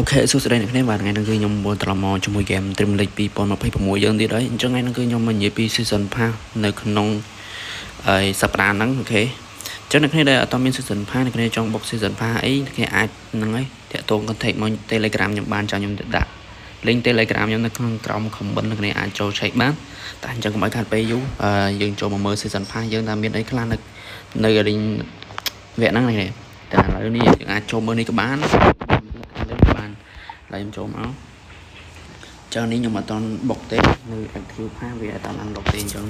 OK សួស្តីអ្នកគ្នាបាទថ្ងៃនេះគឺខ្ញុំមកត្រឡប់មកជាមួយហ្គេម Dream League 2026យើងទៀតហើយអញ្ចឹងថ្ងៃនេះគឺខ្ញុំមកនិយាយពី Season Pass នៅក្នុងហើយសប្តាហ៍ហ្នឹង OK អញ្ចឹងអ្នកគ្នាដែលអត់មាន Season Pass អ្នកគ្នាចង់បុក Season Pass អីអ្នកគ្នាអាចហ្នឹងហើយតាក់ទង contact មក Telegram ខ្ញុំបានចាំខ្ញុំទៅដាក់ link Telegram ខ្ញុំនៅក្នុងក្រោម comment អ្នកគ្នាអាចចូល check បានតែអញ្ចឹងកុំឲ្យខាតពេលយូរយើងចូលមកមើល Season Pass យើងតើមានអីខ្លះនៅនៅរិញវគ្គហ្នឹងនេះតែឥឡូវនេះយើងអាចចូលមើលនេះក៏បានលើក៏បានឡើយខ្ញុំចូលមកចឹងនេះខ្ញុំអត់តន់បុកទេនៅ active pass វាអត់តន់ unlock ទេអញ្ចឹង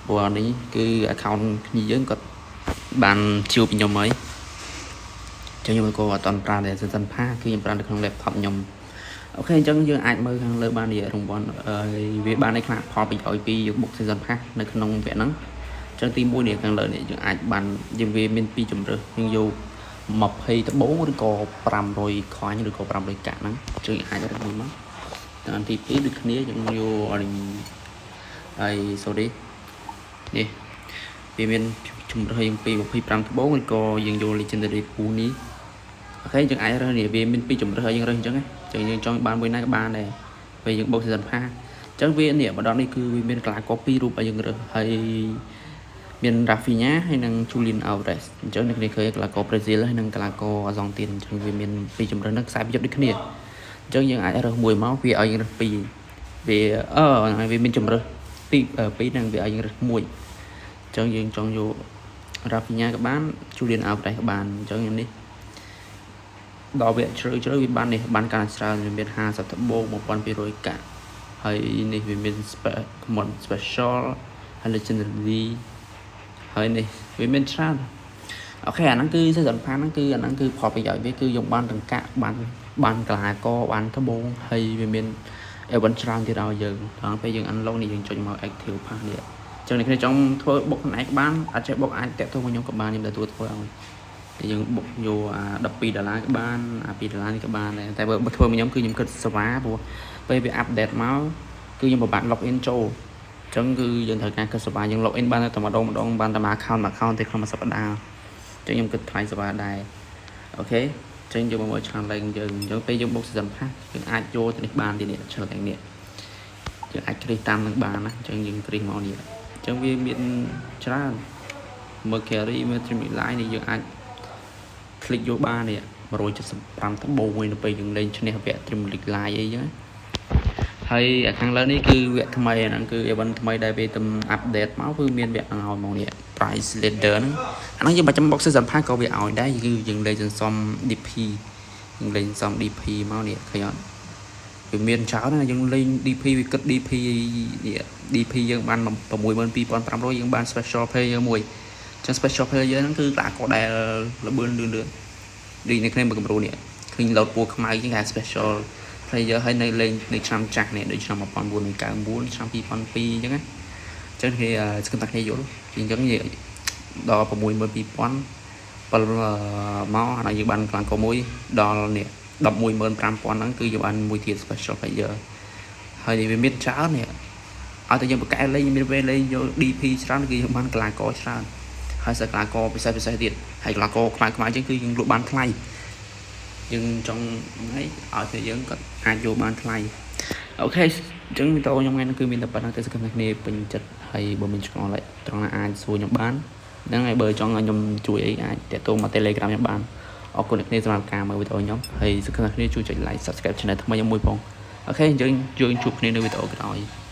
ព្រោះនេះគឺ account គ្នាយើងគាត់បានជួបខ្ញុំហើយចឹងខ្ញុំក៏អត់តន់ប្រើដែរ season pass គឺខ្ញុំប្រើនៅក្នុង laptop ខ្ញុំ OK អញ្ចឹងយើងអាចមើលខាងលើបាននេះរង្វាន់វាបានឯខ្លះផលប្រយោជន៍ពីយកបុក season pass នៅក្នុងវគ្គហ្នឹងអញ្ចឹងទី1នេះខាងលើនេះយើងអាចបានយើងវាមានពីរជម្រើសយើងយក20ត្បូងឬក៏500 coin ឬក៏500កាក់ហ្នឹងជួយអាចរកមួយមកតាមទី2ដូចគ្នាយើងយកហើយ sorry នេះវាមានជម្រើសយើងពី25ត្បូងឬក៏យើងយក legendary pool នេះ OK យើងអាចរើសនេះវាមានពីរជម្រើសឲ្យយើងរើសអញ្ចឹងណាអញ្ចឹងយើងចង់បានមួយណាក៏បានដែរពេលយើងបុក season pass អញ្ចឹងវានេះម្ដងនេះគឺវាមានកីឡាករពីររូបឲ្យយើងរើសហើយមាន Rafinha ហើយនិង Julian Alvarez អញ្ចឹងអ្នកនេះឃើញកីឡាករប្រេស៊ីលហើយនិងកីឡាករអាសង់ទីនអញ្ចឹងវាមានពីរជម្រើសហ្នឹងខ្សែប្រយុទ្ធដូចគ្នាអញ្ចឹងយើងអាចរើសមួយមកវាឲ្យយើងរើសពីរវាអឺវាមានជម្រើសពីរពីរហ្នឹងវាឲ្យយើងរើសមួយអញ្ចឹងយើងចង់យក Rafinha ក៏បាន Julian Alvarez ក៏បានអញ្ចឹងនេះដល់វគ្គជ្រៅជ្រៅវាបាននេះបានកាន់ច្រើនវាមាន50ត្បូង1200កាក់ហើយនេះវាមាន common special ហើយ legendary ហើយនេះវាមានច្រើន OK អាហ្នឹងគឺ season pass ហ្នឹងគឺអាហ្នឹងគឺផលប្រយោជន៍វាគឺយើងបានទាំងកាក់បានបានកីឡាករបានត្បូងហើយវាមាន event ច្រើនទៀតឲ្យយើងដល់ពេលយើង unlock នេះយើងចុចមក active pass នេះអញ្ចឹងអ្នកគ្នាចង់ធ្វើបុកខ្លួនឯងក៏បានអាចចេះបុកអាចតាក់ទងមកខ្ញុំក៏បានខ្ញុំទទួលធ្វើឲ្យតែយើងបុកយកអា12ដុល្លារក៏បានអា2ដុល្លារនេះក៏បានដែរតែបើធ្វើមកខ្ញុំគឺខ្ញុំគិតសេវាព្រោះពេលវា update មកគឺខ្ញុំពិបាក log in ចូលអញ្ចឹងគឺយើងត្រូវការគិតសេវាយើង log in បានតែម្ដងម្ដងបានតែមួយ account មួយ account ទេក្នុងមួយសប្តាហ៍អញ្ចឹងខ្ញុំគិតថ្លៃសេវាដែរ OK អញ្ចឹងយើងមកមើល challenge យើងអញ្ចឹងពេលយើងបុក season pass យើងអាចយកទៅនេះបានទៀតនេះ challenge នេះយើងអាចគ្រីសតាមនឹងបានណាអញ្ចឹងយើងគ្រីសមកនេះអញ្ចឹងវាមានច្រើនមើល carry មើល trim line នេះយើងអាច click យកបាននេះ175ត្បូងមួយនៅពេលយើងលេងឈ្នះវគ្គ Dream League Live អីចឹងហើយអាខាងលើនេះគឺវគ្គថ្មីអាហ្នឹងគឺ event ថ្មីដែលវាទំ update មកគឺមានវគ្គហ្នឹងឲ្យមកនេះ prize leader ហ្នឹងអាហ្នឹងយើងបើចាំបុក season pass ក៏វាឲ្យដែរគឺយើងលេងសន្សំ DP យើងលេងសន្សំ DP មកនេះឃើញអត់វាមានច្រើនណាស់យើងលេង DP វាគិត DP នេះ DP យើងបាន62500យើងបាន special player មួយអញ្ចឹង special player ហ្នឹងគឺកីឡាករដែលលបឿនលឿនលឿនដូចនៅក្នុងគំរូនេះឃើញលោតពណ៌ខ្មៅជាងគេ special player ហើយនៅលេងនៅឆ្នាំចាស់នេះដូចឆ្នាំ1999ឆ្នាំ2002អញ្ចឹងណាអញ្ចឹងគេស្គមតាគ្នាយល់អញ្ចឹងដល់62000 7មកអានេះយើងបានខ្លាំងកមួយដល់នេះ115,000ហ្នឹងគឺយើងបានមួយទៀត special player ហើយនេះវាមានច្រើននេះឲ្យតែយើងបកកែលេងមានពេលលេងយក DP ច្រើនគឺយើងបានកីឡាករច្រើនហើយសិស្សកីឡាករពិសេសពិសេសទៀតហើយកីឡាករខ្មៅខ្មៅអញ្ចឹងគឺយើងលក់បានថ្លៃយើងចង់ហើយឲ្យតែយើងគាត់អាចយកបានថ្លៃ OK អញ្ចឹងវីដេអូខ្ញុំថ្ងៃនេះគឺមានតែប៉ុណ្្នឹងទេសង្ឃឹមថាគ្នាពេញចិត្តហើយបើមានឆ្ងល់ឡើយត្រង់ណាអាចសួរខ្ញុំបានហ្នឹងហើយបើចង់ឲ្យខ្ញុំជួយអីអាចតាក់ទងមក Telegram ខ្ញុំបានអរគុណអ្នកគ្នាសម្រាប់ការមើលវីដេអូខ្ញុំហើយសង្ឃឹមថាគ្នាជួយចុច like subscribe channel ថ្មីខ្ញុំមួយផង OK អញ្ចឹងយើងជួបគ្នានៅវីដេអូក្រោយ។